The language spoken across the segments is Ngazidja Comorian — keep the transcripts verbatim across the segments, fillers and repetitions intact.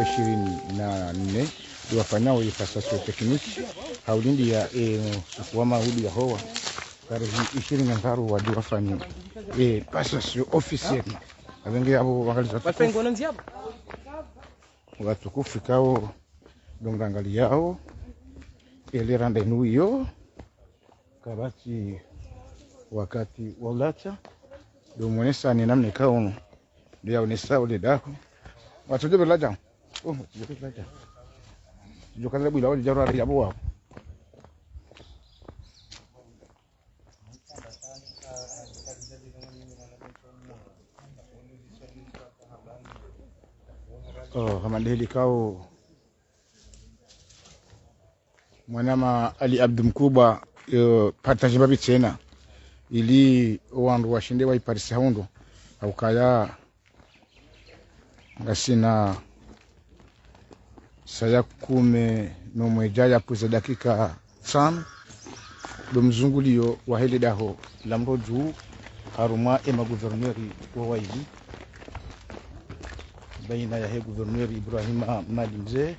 ishirini na nne, ndo wafanyao ye passation technique, ha ulindiya, eh, usiku wa maulidi ya howa, tarehi ishirini na ndraru wadjo wafanye, eh, passation officielle. Apvenge apvo wangaliza watukufu. Watukufu ikao ndo mrangaliyao, ele randa inu iyo. Kapvatsi wakati wa ulatsa, ndo mwonesa ni namna ikao unu, ndo yaonesa ule daho. Watsojo belaja. Oh, watsojo belaja. Sijokana bwila wali jaro ari yabo wao. Oh, hama ndeheli ikao mwanama Ali Abdu Mkubwa, yo, partage mbapvi tsena, ili owandru washinde wayiparise ha undro, ha ukaya ngasina saya kume no mwedja yapvuza dakika tsanu, ndo mzunguliyo wahe le daho la Mrodju, harumwa ema gouverneur wo wayili, baina yahe gouverneur Ibrahima Madi Mze,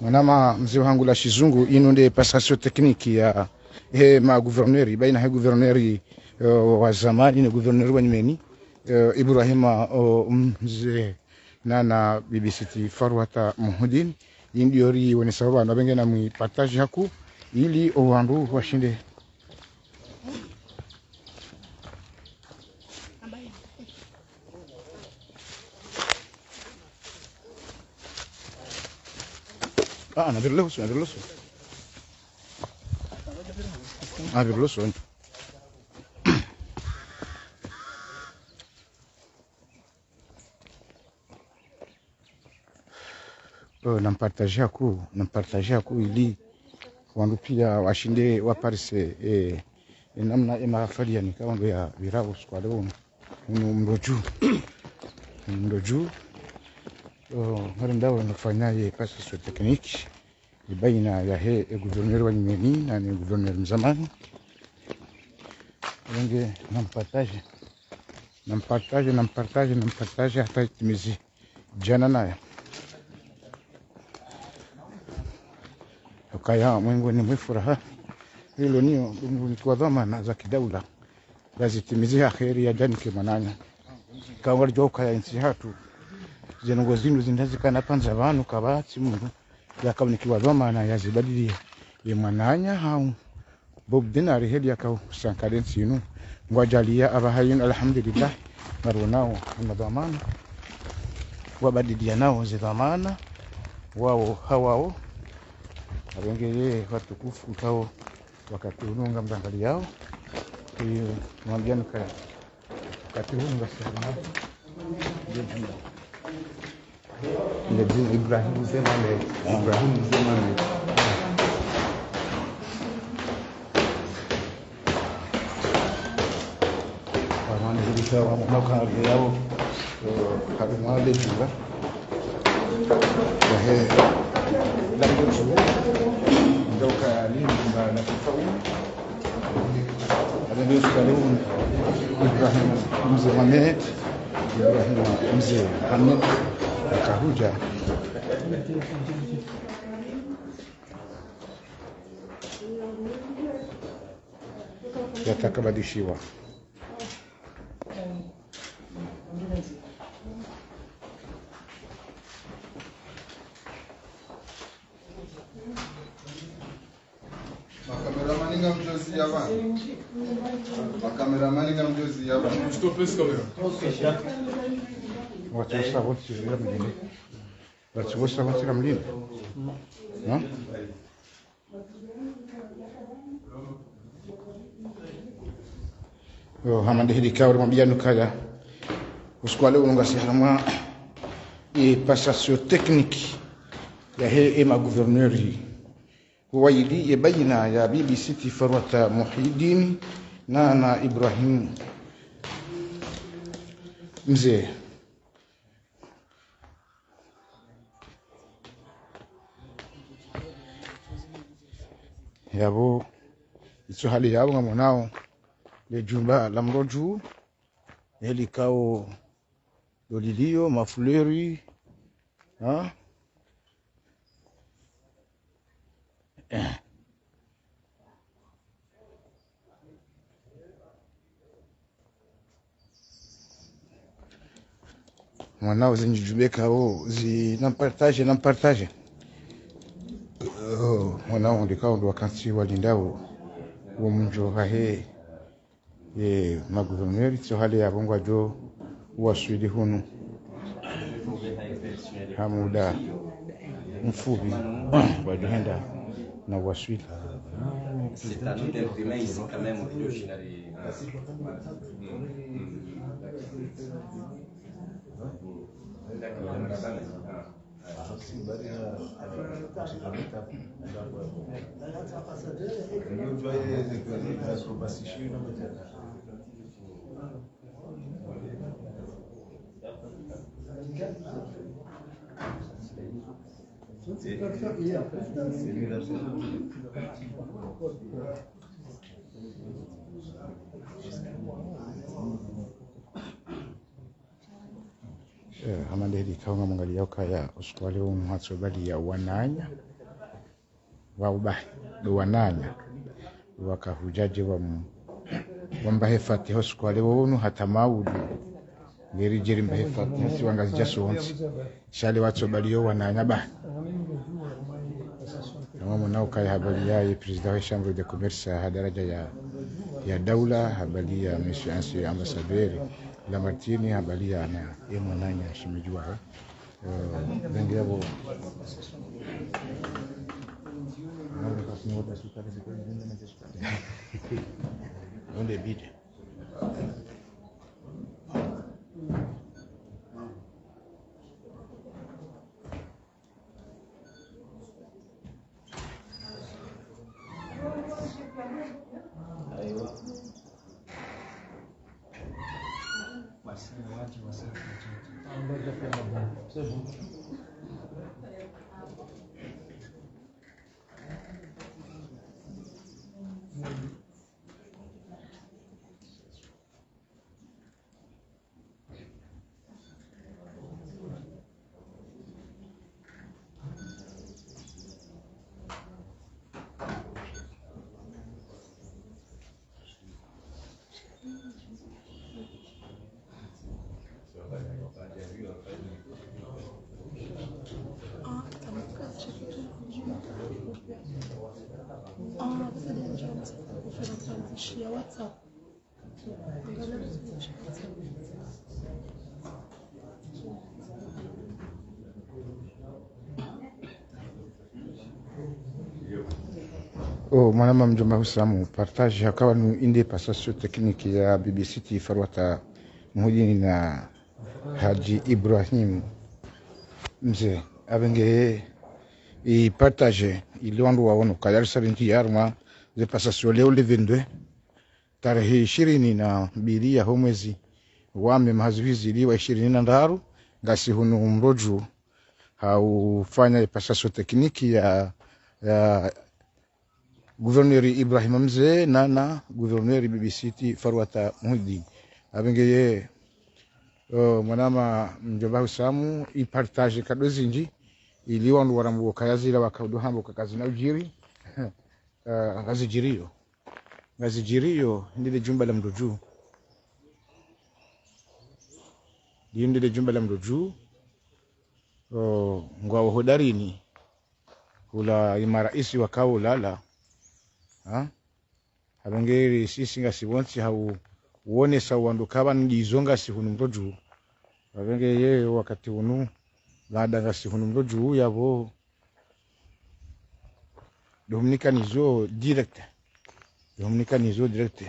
Mwanama mze wahangu la shizungu, inu nde passation technique yahe ma gouverneur, baina he gouverneur, eh, wa zamani ne gouverneur wa nyumeni, eh, Ibrahima, oh, mze nana bibi Siti Farwata Muhudin, inu ndiyo rionesa pvanu, apvenge namwi partage haku, ili owandru washinde. Ah, na virloso, na virloso. Na virloso. Eh, nampartage haku, nampartage haku ili wandru piya washinde waparise, eh, enamna emahafali yanikao ndo yapvirao usiku wa leo unu, unu Mrodju. Unu Mrodju. Oh, ngari ndawo nafanya ye passation technique, ye baina yahe, e gouverneur wa nyumeni, nane gouverneur mzamani. Apvenge nampartage. Nampartage, nampartage, nampartage, hata itimizi djana naye. Ukaya mwengoni mwe furaha. Ilo niyo, ndo mnike dhwamana za kidaula. Yazitimizi ha kheri yadjanike mwananya. Ikao ngaridjuwa ukaya entsi yahatru, ze ndrongoo zinu zindazikana pvandza pvanu kapvatsi mndru yakao unikiwa dhwamana yazibadiliye ye mwananya hau Bob Denard heli yakao usankare ntsi inu. Ngwadjaliya apvaha inu, alhamdulillah. Ngaronao wana dhwamana wabadiliyanao ze dhwamana wao ha wao. Apvenge ye watukufu ikao wakati unu ngamrangaliyao. Iyo, mwambiani ukaya wakati unu ngasi harumwa Nde dzina Ibrahim Mze Mohamed. Ibrahim Mze Mohamed. Wamana hili kawo, wamana ukana yawo, eh, hali mwale jula. Wahe, la mdozu, ndoka lini mba la kifau. Hali ndio suka leo, Ibrahim Mze Mohamed, Ibrahim Mze Mohamed, akahuja. Yatakabadishiwa. Makameramani ngamdjozi ya pvanu. Makameramani ngamdjozi ya pvanu. Stop this camera. Watu wosa wontsi la mlinde. Watu wosa wontsi la mlinde. No? Yo, hama nde heli kawo ri mwambiyani ukaya. Usiku wa leo unu ngasi harumwa ye passation technique yahe ye magouverneur wayili ye bayina ya Bibi Siti Farwata Muhidini na, na Ibrahim Mze. Yapvo, itso hali yapvo ngamwonao, le jumba la mdru dju, neli kawo loliliyo, mafulera, ha? Eh. Mwanao zinjujubeka wo, zi nampartage, nampartage. Oh, mwanao ndikao ndo wakati walindao wo mdjo hahe, ye magouverneur, tso hale yapvo ngwadjo waswili hunu. Ha muda mfupvi, ngwadjo henda na waswili. C'est à nous d'imprimer ici quand même, au lieu de générer, euh, Eh, hama nde heli kawo ngamwangaliyao ukaya usiku wa leo unu hatso baliya wananya. Wao bahi, ndo wananya. Waka hudja dje wamu-, wambahe fatiha usiku wa leo unu hata maudu. Ngeri djeri mbahe fatiha si wangazidja sontsi. Sha le watso baliyo wananya bahi. Hama mwanao ukaya habaliya ye président wa chambre de commerce ha daraja ya, ya daula, habaliya monsieur ancien ambassadeur Lamartine, habaliya na ye mwananya shemedji wahe. Eh, ndengi yapvo. Onde bidje. Oh, mwanama mdjomba Husamu, partage hakawa nu inde passation technique ya Bibi Siti Farwata Muhidini na Hadji Ibrahim Mze, apvenge i partage, ili wandru waone ukaya risarindi harumwa ze passation leo le vingt-deux, tarehi ishirini na mbili ya ho mwezi wa mai mwaha zihwi zili na ishirini na ndraru, ngasi hunu Mrodju, ha ufanya i passation technique ya, ya gouverneur Ibrahima Mze na, na gouverneur Bibi Siti Farwata Muhidini. Apvenge ye, o, mwanama mdjomba Husamu, i partage nkado zindji, ili wandru warambuwe ukaya zila waka udo hamba uka kazina udjiri. Eh, ngazidjiriyo. Ngazidjiriyo, ndile djumba la Mrodju. Ndile djumba la Mrodju. O, ngwawo hodarini. Hula i maraisi waka ulala. Ha? Apvenge ili sisi ngasi pvontsi ha u-, uonesa wandru ukaya ndizo ngasi hunu Mrodju. Apvenge ye wakati unu, baada ngasi hunu Mrodju yapvo, ndo humnika nizo direct. Ndo humnika nizo direct.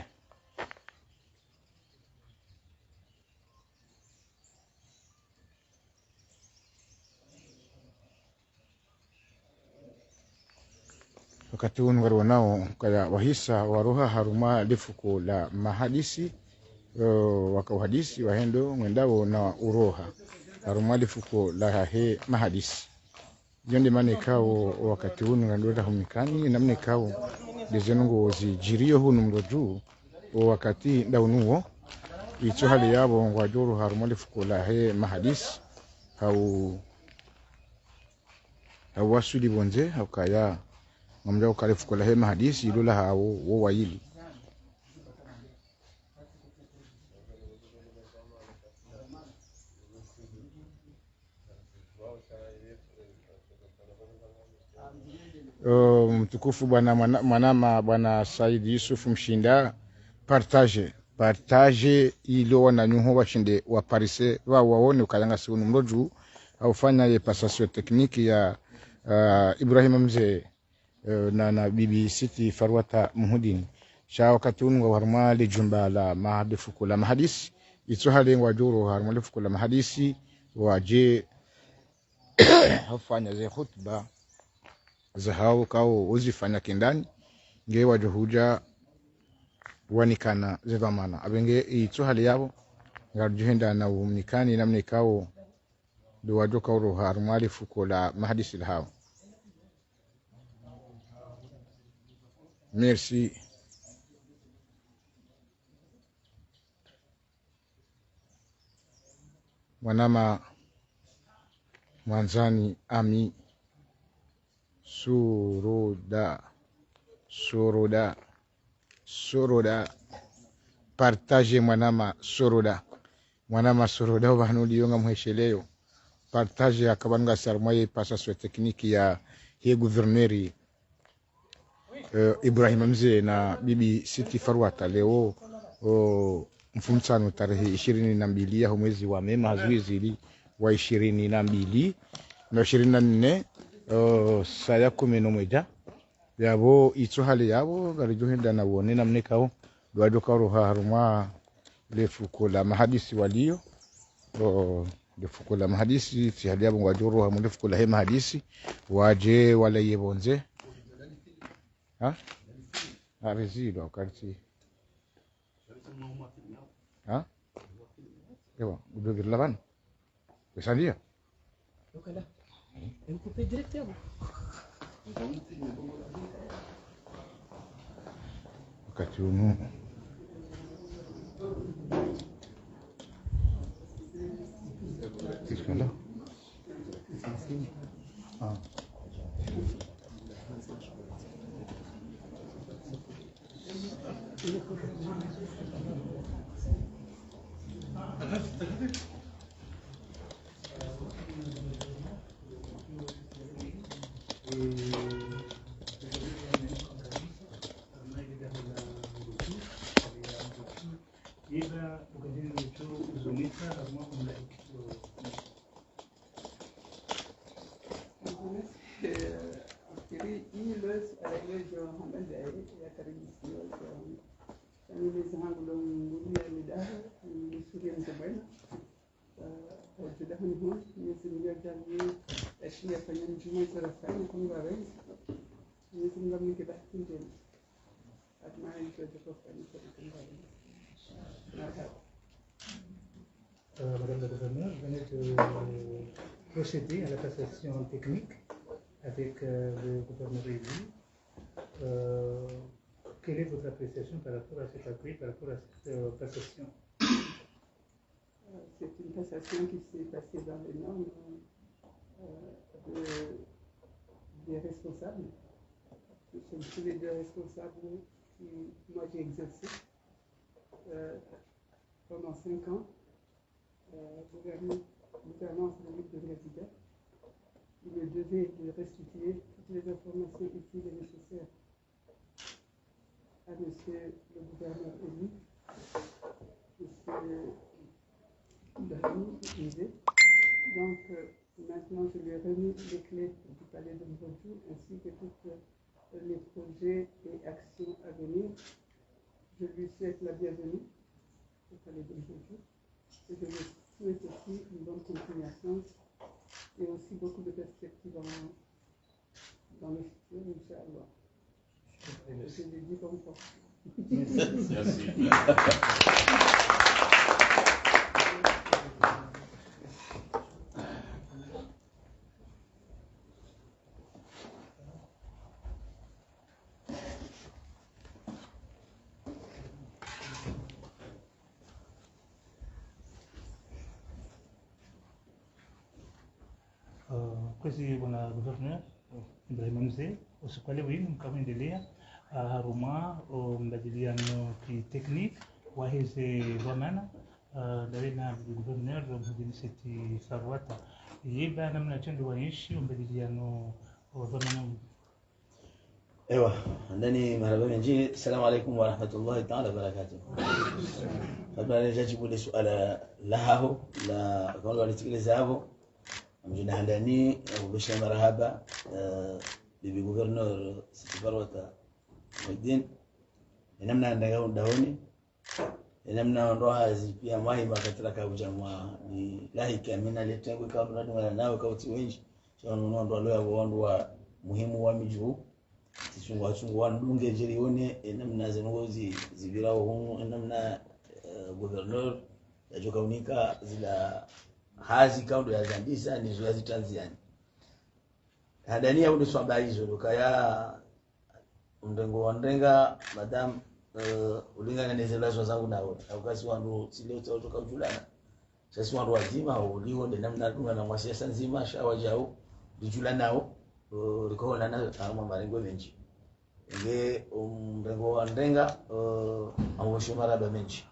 Wakati unu ngariwonao ukaya wahisa waroha harumwa le fuko la mahadisi, eh, waka uhadisi, wahenda ngwendao na uroha harumwa le fuko lahe mahadisi. Iyo nde mana ikao wakati unu ngarindo rahumnikani, namna ikao ndeze ndrongoo zidjiriyo hunu Mrodju, o wakati nda unu wo, itso hali yapvo ngwadjo roha harumwa le fuko lahe mahadisi, ha u-, ha uwaswili pvondze, ha ukaya, ngamdjo uka le fuko lahe mahadisi, ilo lahawo, wo wayili. O, mtukufu bwana mwana-, mwanama bwana Said Yusuf Mshinda, partage, partage ilo wananyaho washinde waparise, wa-, waone ukaya ngasi hunu Mrodju, ha ufanya ye passation technique ya, ah, Ibrahima Mze, eh, na, na Bibi Siti Farwata Muhidini. Sha wakati unu ngwao harumwa le djumba la ma-, le fuko la mahadisi. Itso hali ngwadjo roha harumwa le fuko la mahadisi, wadje ha ufanya ze hutuba zahawo ikao uzifanya kindani, nge wadjo hudja wanikana ze dhwamana. Apvenge itso hali yapvo, ngaridjo henda na uhumnikani namna ikao ndo wadjo ka uroha harumwa le fuko la mahadisi lahawo. Merci. Mwanama mwandzani ami Soroda, Soroda, Soroda. Partage mwanama Soroda. Mwanama Soroda, opvanu uliyo ngamhwesheleyo. Partage, haka pvanu ngasi harumwa ye passation technique yahe gouverneur, eh, Ibrahima Mze na Bibi Siti Farwata leo, o, mfumontsanu tarehi ishirini na mbili ya ho mwezi wa mai mwaha zihwi zili na ishirini na mbili, na ishirini na nne, o, saa ya kume no mwedja. Yapvo, itso hali yapvo, ngaridjo henda na uone namna ikao ndo wadjo ka uroha harumwa le fuko la mahadisi waliyo. O, le fuko la mahadisi, tsi hali yapvo ngwadjo roha harumwa le fuko lahe mahadisi, wadje walaye pvondze. Ha? Ha, régie, donc, quartier. Ha? Ewa, udo virila pvanu. Wesandia? Ukala. Em coupé direct yapvo. Wakati unu. Qu'est-ce qu'on a ? Ah. Mwenyezi Mungu ajalie, lakini afanye mdjuma izo rafanya kwa Mwenyezi Mungu. Mwenyezi Mungu amnike bahati njema. Hatimaye izo rafanya kwa Mwenyezi Mungu. Marhaba. Euh, Madame la Gouverneure, vous venez de procéder à la passation technique avec, euh, le gouverneur élu. Euh, quelle est votre appréciation par rapport à cet accueil, par rapport à cette, euh, passation ? Euh, c'est une passation qui s'est passée dans les normes, euh, de, des responsables. Ce sont tous les deux responsables qui, moi, j'ai exercé, euh, pendant cinq ans, euh, gouverneur, gouvernance de l'île de Ngazidja. Il me devait de restituer toutes les informations utiles et nécessaires à monsieur le gouverneur élu, monsieur Ibrahim Mze. Donc, euh, maintenant, je lui ai remis les clés du palais de Mbodjou ainsi que tous, euh, les projets et actions à venir. Je lui souhaite la bienvenue au palais de Mbodjou. Et je lui souhaite aussi une bonne continuation et aussi beaucoup de perspectives en, dans le futur, Inch'Allah. Je lui dis bonne chance. Merci. Euh, kwezi bwana gouverneur Ibrahim Mze, usiku wa leo wunu mkao mwendelea, ah, harumwa, o, mbadiliano ki technique, waheze dhwamana, ah, ndawe na gouverneur, mhudini seti Farwata. Yeba namna trendwa yentsi, o mbadiliano, o dhwamana wunu. Ewa, handani marahaba mendji. Assalamu alaikum warahmatullahi taala wabarakatuh. Kabla nijajibu le suala laho, la, kama walitikile zavo, ngamdjo handani, eh, ubesha marahaba, eh, bibi gouverneur, seti Farwata Muhidin, enamna handanga undahoni, enamna ndo hazi pia mwahi makatira kaudja mwa ni lahiki amina le tengwe ka mradi mwana nawe ka utsi wendji. Sha wanu ndo walo ya wandru wa muhimu wa midju. Tisungu wa tsungu wa ndunge djeri one, enamna zinu zi, zipvira hunu, enamna, eh, gouverneur yadjoka unika zila hazi kaundo yazandisa, nizo yazitranziani. Handani ya undru swaba izo, ndo kaya mrengo wa ndrenga, madame, eh, ulingana ne ze lazwa zangu nawe. Au kasi wandru, si leo tsa utoka udjulana. Sha si wandru wadzima, uliwo, nde namna tuna na mwasiasa ndzima, sha wadjau, lidjulanao, eh, likohonana, harumwa marengo mendji. Nge, um, mrengo wa ndrenga, eh, amwesho marahaba mendji.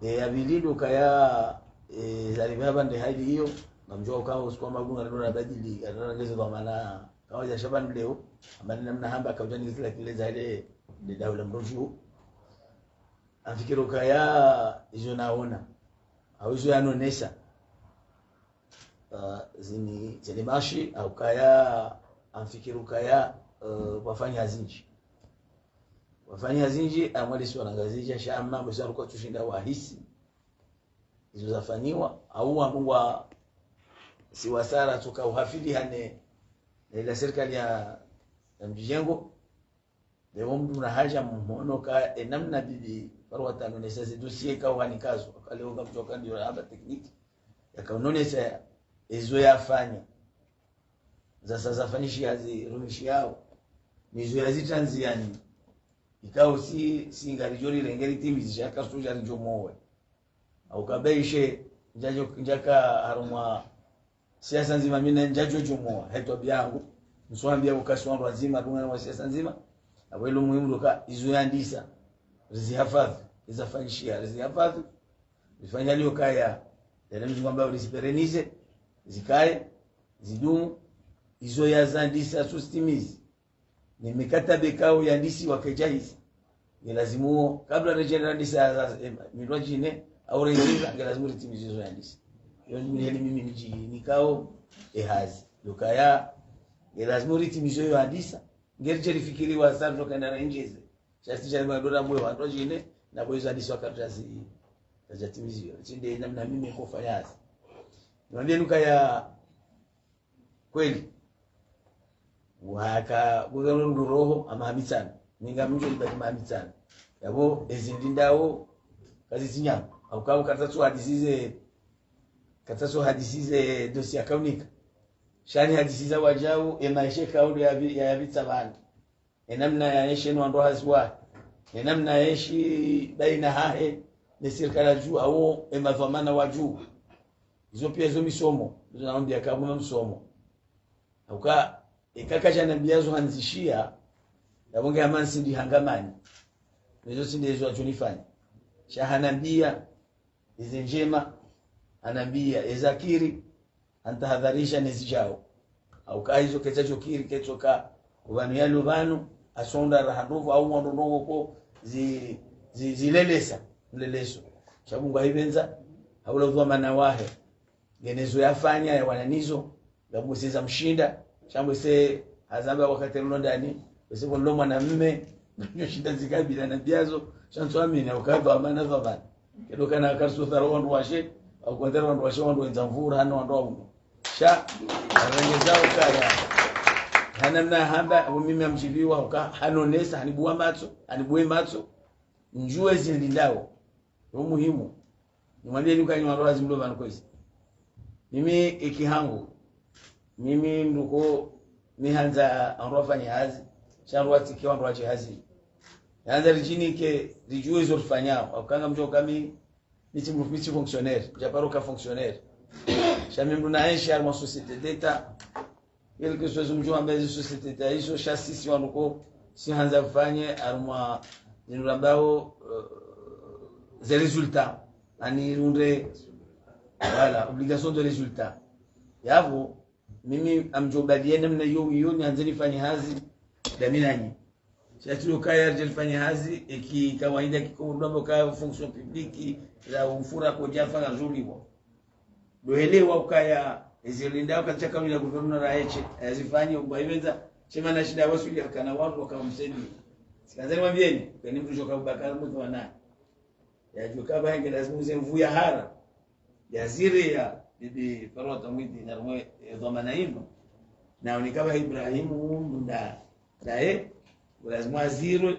Eh, ya pvili ndo kaya, eh, zari baba nde hali iyo, ngamdjuwa uka usiku wa magunga ndo nabadili, ndo nangeze dhwamana, kawa ya shabani leo, amani namna hamba kaudja ningizila kile za ile, nde daula mroju. Amfikiri ukaya izo naona, au izo yanonesa, ah, zini, zini mashi, au kaya, amfikiri ukaya, eh, wafanya zindji. Wafanya zindji, amwali si wanangazidja, sha ama, bwesa ruka tsushinda wahisi izo zafanyiwa, au wandru ngwa si wasara tsuka uhafili hane, na ila serikali ya, ya mdjijengo. Leo mndru na haja mhono ka, enamna bibi Farwata hanonesa ze dossier ka uhanikazo. Ka leo ngamdjuwa ka ndiyo hamba technique. Yaka unonesa ezo yafanya. Zasa zafanyishiha zirumishihawo. Nizo yazitranziani. Ikao si, si ngaridjo rirenge ritimizishe, yaka sudja ridjo mowe. Au kabeishe, ndjadjo, ndjaka harumwa siasa ndzima mina ndjadjo djo mowa, he twabiya yangu. Ntsuwambiya uka si wandru wadzima, tungana wa siasa ndzima. Apvo ilo muhimu ndo ka izo yandisa, rizihafadhwi, rizafanyishiha, rizihafadhwi. Rifanya liyo kaya, yale mzungu ambao rizipéreniser, zikaye, zidumu, izo yazandisa sustimizi. Ni mikataba ikao yandisiwa kaidjahisa. Ni lazimu, kabla redjendra ndisa za, eh, mindru djine, au renjeza, nge lazimu ritimize izo yandisa. Iyo ni heli mimi nidji, nikao, e hazi. Ndo kaya, nge lazimu ritimize iyo yandisa. Nge ridje rifikiri wa sa ndo kaenda renjeze. Sha si djali ma ndo ramwe wandru djine, na bo izo yandisiwa kabla zi, kazidjatimiziwa. Tsi nde namna mimi nkofanya hazi. Nonde nuka ya kweli. Waka, kuka no ndro roho, ama hamitsana. Ninga mdjo libaki mahamitsana. Yapvo, ezindri ndawo, kazi tsinyama. Hauka, hauka katsaso hadisize, katsaso hadisize dossier ya kaunika. Sha ni hadisiza wadjau, emaesha kaudu ya vi-, ya, ya vitsa pvanu. Enamna ya enshi no wandru hazi wahe. Enamna ya enshi baina hahe, ne sirikali ya dju, hawo emadhwamana wa dju. Izo pia zo misomo, izo naombi ya kabu na msomo. Hauka, eka kadja nambiya zo handzishiya, yapvo nge hama ntsi ndi hangamani. Nezo tsi nde zo hadjo nifanya. Sha hanambiya, eze ndjema, hanambiya, eza kiri, hantahadharisha ne zidjao. Hauka izo ketsa djo kiri, ketso ka, upvanu yalo pvanu, asonda raha ndopvo, au wandru ndopvo ko, zi, zi, zilelesa, mleleso. Sha Mungu ahipvendza, haula udhwamana wahe. Ngenezo yafanya ya wananizo, ngapvo se za mshinda, sha mbwese hazamba wakati rilo ndani, mbwese ko nilo mwanamme, nyo shinda zikabila na biazo, sha ntsu amini, ukapva amana pvapvana. Kedo kana karso tharo wandru washe, au kwandera wandru washe, wandru wendza mvura, hano wandru waume. Sha, arengeza ukaya. Hana mna hamba, apvo mimi amdjiviwa, uka, hanonesa, hanibuwa matso, hanibuwe matso, ndjuwe zindri ndawo. Yo muhimu. Nimwambie nuka nyi wandru hazi mlo pvanu kwezi. Mimi eki hangu. Mimi nduko nihandza wandru wafanye hazi. Sha wandru watsike wandru wadje hazi. Nihandza ridjinike, ridjuwe izo rifanyao. Hauka ngamdjo kami, mi tsi mdru, mi tsi fonctionnaire. Djaparo ka fonctionnaire. Sha mi mdru na enshi harimwa société d'État. Quel que soit zo mdjo amba ezi société d'État izo, sha sisi wandru ko, si handza fanye, harimwa, zinu rambao, euh, ze résultat. Ani runde, voilà, obligation de résultat. Yapvo, mimi ngamdjo baliye namna yo, yo ni handze nifanye hazi, ndami nanyi. Sha tsi lo kaya ridje rifanye hazi, eki kawaida kiko urudwa mbo ka fonction publique, la ufura ko djafa nga zoliwa. Ndo elewa ukaya, ezi linda uka tsaka mila guvernora eche, yazifanye, ungwa ipvendza, shema na shinda wasuli akana wandru waka msemi. Sikandza nimwambieni, kani mdru djoka Bubakari mdru wa naye. Yadjuwa ka pvahe nge lazimu ze nvu ya hara. Yaziri ya bibi Farwata Mwidhi na rumwe, eh, dhwamana inu. Na unika pvahe Ibrahimu mnda, naye, lazimu azirwe,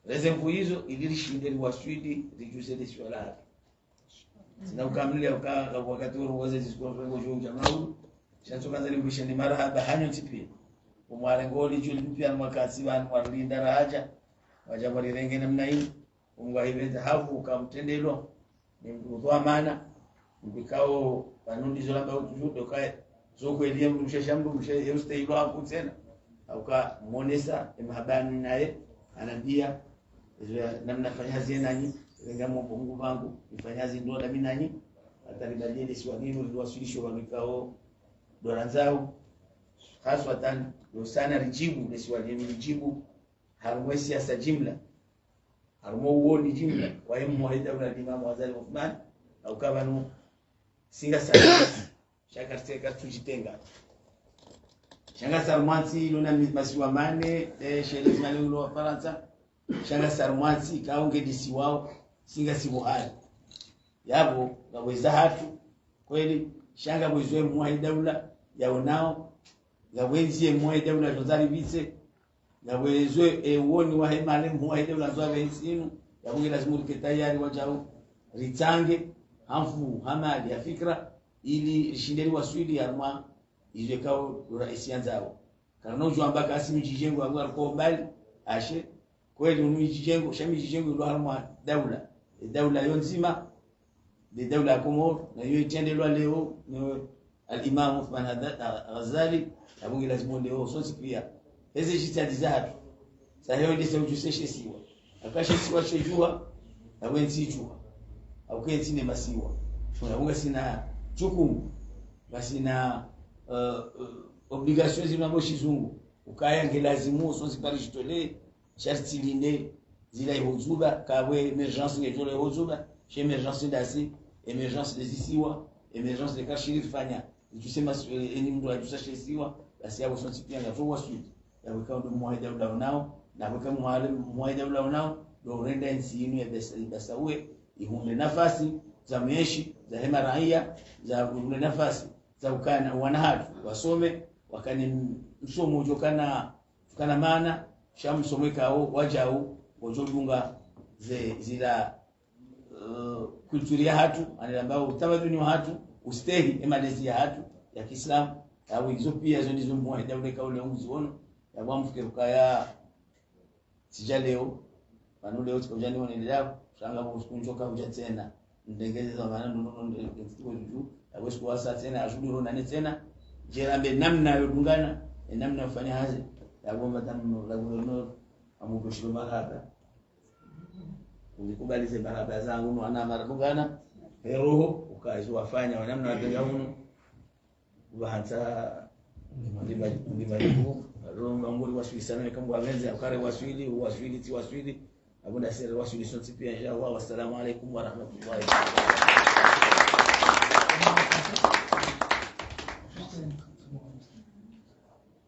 leze nvu izo, ili rishinde riwaswili, ridjuse lesiwa lahe. Sina ukamili ya uka, wakati woro waze zisiwa fengo jo uja maulu. Sha ntsu kandza nimwishe ni marahaba hanyu ntsi pia. Umware ngoli juli mpia ni wakati pvanu warilinda raja. Waja warirenge namna inu. Ungwa ipvendza havu uka mtrendelo. Ni mdru dhwamana. Mbikao pvanu ndizo lamba utujudo kaya. Zo kweli ye mdrumshe sha mdrumshe, ye ustahilo haku tsena. Hauka monesa, emahaba ni naye, hanambia, ezo ya namna fanya hazi ye nanyi, renga mo Mungu pvangu, nifanya hazi ndo ndami nanyi, hata ribaliye lesiwa linu, liwaswilisho pvanu ikao, ndo randzao, haswatan, ndo sana ridjibu, lesiwa linu ridjibu, harumwa siasa jimla, harumwa uwoni jimla, kwa ye mwahida ula Imamu Azali Uthman, hauka pvanu, singa sa Sha karitsi, karitsu djitenga. Sha ngasi harumwa ntsi ilo na mi-, masiwa mane, eh, shelezi mane ulo wa Farantsa. Sha ngasi harumwa ntsi, kaunge disiwao, singa sibuhari. Yapvo, ngapvo eza hatru, kweli, sha ngapvo ezo emwahe daula, yaonao, ngapvo enzi emwahe daula, zo ndzari pvitse, ngapvo ezo, eh, uwoni wahe mane mwahe daula, zo apve entsi inu, yapvo nge lazimu rike tayari wajau, ritsange, ha nvu, ha mali, ha fikira, ili rishinde riwaswili harumwa izo ikao raisi yandzao. Karina udjo amba kasi midji djengo yangu hariko mbali, ashe, kweli unu midji djengo, sha midji djengo ilo harumwa daula. E daula yo ndzima, nde daula ya Komoro, na yo itrendelwa leo, no Al-Imam Uthman Ghazali, yapvo nge lazimu leo, sontsi pia. Eze jitihadi zahatru. Sa heo ndese udjuse she siwa. Aka she siwa shedjuha, na we ntsi idjuha. Au ke ntsi ne masiwa. Shona unga sina jukumu. Ngasina, eh, eh, obligation zinu amba shizungu. Ukaya nge lazimu, sontsi pari shitole, sharti linde, zila iho dzuba, kawe émergence nge djole iho dzuba, she émergence ndasi, émergence de zisiwa, émergence de kashiri fanya. Idjuse mas-, eh, eni mdru adjusa she siwa, basi yapvo sontsi pia ngatso waswili. Yapvo ikao ndo mwahe daula unao, na yapvo ikao mwahe, mwahe daula unao, ndo urenda entsi inu ya besa, ibasa uwe, ihundre nafasi, za mweshi, zahe maraiya, za une nafasi, za ukana wana hatru wasome, wakane msomo udjo kana, kana maana, sha msomo ikao wadjau, wadjo dunga ze, zila, eh, culture ya hatru, ani lamba utamaduni wa hatru, ustehi, emalezi ya hatru, ya kiislamu, au izo pia, zo ndizo mwa, heda ule kaule unguzi wono, ya kwa mfuke ukaya, tsidja leo, pvanu leo tsika udja nione leo, sha ngapvo usiku ndjoka udja tsena. Ndengeze za maana ndo ndo ndo ndo ndo ndo ndo. Yapvo usiku wasa tsena, ashudi ronane tsena. Djera mbe namna yo dungana, e namna yo fanya hazi. Yapvo mba tamu la gouverneur, amukushilo marahaba. Unikubalize marahaba zangu, no wana mara dungana. He roho, ukazi wafanya, wa namna watenga unu. Uba hantsa ndima, ndima, ndima. Alo, ngamburi waswili sana, kama wavenze, akare waswili, waswili, tsi waswili. Abunda sere waswili sontsi pia, inshallah. Wassalamu alaikum wa rahmatullahi wa barakatuh.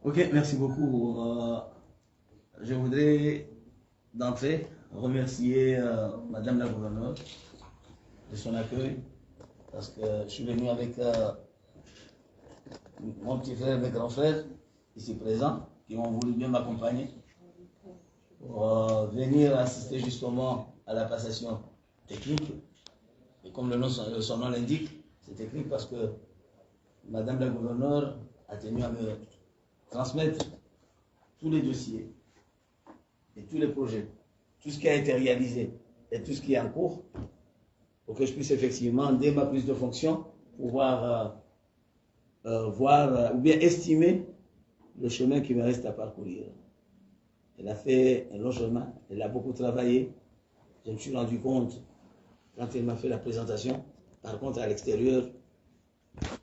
Ok, merci beaucoup. Euh, je voudrais d'entrée remercier, euh, Madame la gouverneure de son accueil, parce que je suis venu avec, euh, mon petit frère, mes grands frères, ici présents, qui ont voulu bien m'accompagner pour, euh, venir assister justement à la passation technique. Et comme le nom, son nom l'indique, c'est technique parce que Madame la gouverneure a tenu à me transmettre tous les dossiers et tous les projets, tout ce qui a été réalisé et tout ce qui est en cours, pour que je puisse effectivement, dès ma prise de fonction, pouvoir, euh, euh, voir, euh, ou bien estimer le chemin qui me reste à parcourir. Elle a fait un long chemin, elle a beaucoup travaillé. Je me suis rendu compte, quand elle m'a fait la présentation, par contre, à l'extérieur,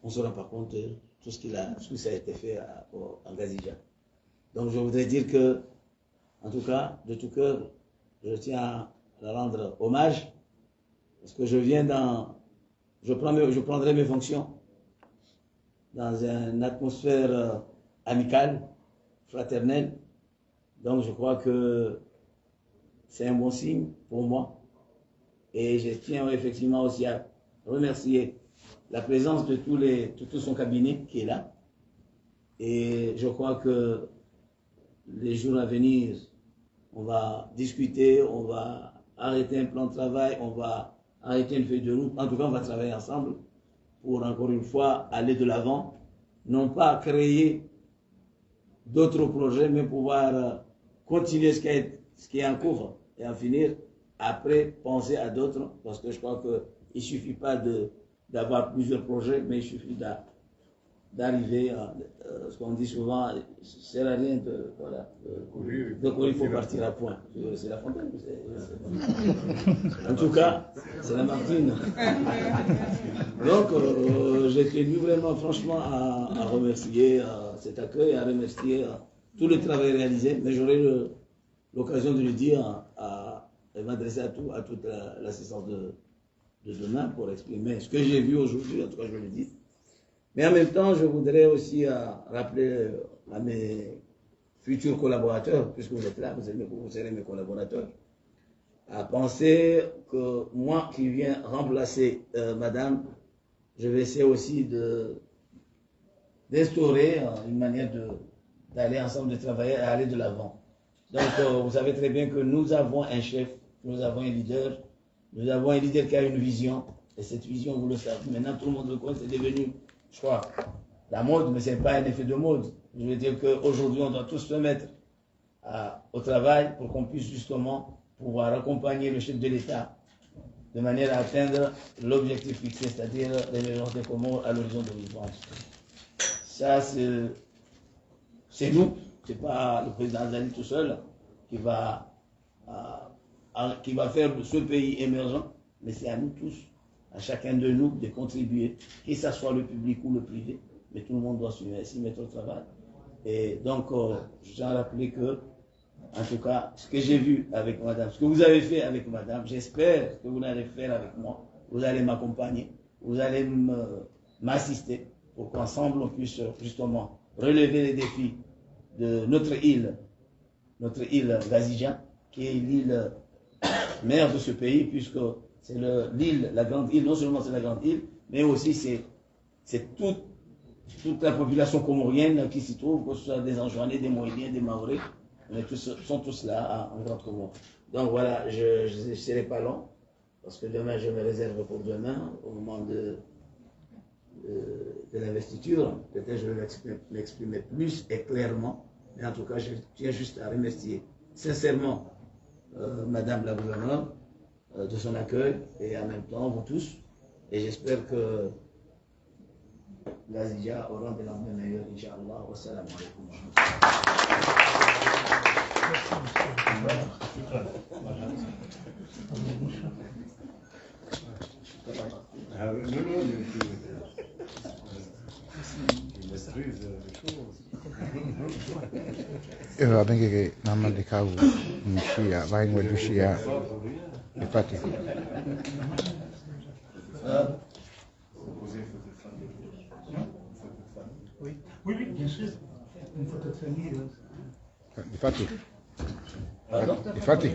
on ne se rend pas compte de tout ce qu'il a, tout ce qui a été fait à, au, à Ngazidja. Donc, je voudrais dire que, en tout cas, de tout cœur, je tiens à la rendre hommage, parce que je viens dans, je prends mes, je prendrai mes fonctions dans une atmosphère, euh, amicale, fraternelle. Donc, je crois que c'est un bon signe pour moi. Et je tiens effectivement aussi à remercier la présence de tous les, de tout son cabinet qui est là. Et je crois que les jours à venir, on va discuter, on va arrêter un plan de travail, on va arrêter une feuille de route. En tout cas, on va travailler ensemble pour, encore une fois, aller de l'avant. Non pas créer d'autres projets, mais pouvoir, euh, continuer ce qui est, ce qui est en cours et en finir. Après, penser à d'autres, parce que je crois que il suffit pas de, d'avoir plusieurs projets, mais il suffit d'a-, d'arriver à, euh, ce qu'on dit souvent, sert à rien de, voilà, de, de courir pour partir à point. Euh, c'est La Fontaine, c'est, c'est, en tout cas, c'est Lamartine. Donc, euh, j'ai tenu vraiment, franchement, à, à remercier, euh, cet accueil, à remercier, euh, tout le travail réalisé, mais j'aurai le, l'occasion de le dire à, à, et m'adresser à tout, à toute la, l'assistance de, de demain pour exprimer ce que j'ai vu aujourd'hui, en tout cas, je le dis. Mais en même temps, je voudrais aussi, euh, rappeler, euh, à mes futurs collaborateurs, puisque vous êtes là, vous êtes mes, vous serez mes collaborateurs, à penser que moi qui viens remplacer, euh, Madame, je vais essayer aussi de, d'instaurer, euh, une manière de, d'aller ensemble, de travailler et aller de l'avant. Donc, euh, vous savez très bien que nous avons un chef, nous avons un leader, nous avons un leader qui a une vision, et cette vision, vous le savez, maintenant tout le monde le connaît, c'est devenu, je crois, la mode, mais c'est pas un effet de mode. Je veux dire qu'aujourd'hui, on doit tous se mettre à, au travail pour qu'on puisse justement pouvoir accompagner le chef de l'État de manière à atteindre l'objectif fixé, c'est-à-dire l'émergence des Comores à l'horizon deux mille trente. Ça, c'est, c'est nous, c'est pas le président Azali tout seul qui va, euh, euh, qui va faire ce pays émergent, mais c'est à nous tous, à chacun de nous de contribuer, que ça soit le public ou le privé, mais tout le monde doit s'y, s'y mettre au travail. Et donc, euh, je tiens à rappeler que, en tout cas, ce que j'ai vu avec Madame, ce que vous avez fait avec Madame, j'espère que vous allez faire avec moi, vous allez m'accompagner, vous allez me, m'assister pour qu'ensemble on puisse justement relever les défis de notre île, notre île Ngazidja, qui est l'île mère de ce pays, puisque C'est le, l'île, la grande île, non seulement c'est la grande île, mais aussi c'est, c'est toute, toute la population comorienne qui s'y trouve, que ce soit des Anjouanais, des Mohéliens, des Mahorais, on est tous, sont tous là à- en Grande Comore. Donc voilà, je ne serai pas long, parce que demain, je me réserve pour demain, au moment de, euh, de l'investiture. Peut-être je vais m'exprimer, m'exprimer plus et clairement, mais en tout cas, je tiens juste à remercier sincèrement euh, Madame la gouverneure euh, de son accueil et en même temps vous tous. Et j'espère que les Azidja auront des lendemains meilleurs, Inch'Allah. Wassalamu alaikum wa rahmatullah. Ah, non, non, mais tu, tu maîtrises les choses. Ewa, bengeke namna ndeka u mshiya, vayi ngwa dushiya, ipate. Oui, oui, oui, bien sûr. Une photo de famille, euh. Ipate. Pardon ? Ipate.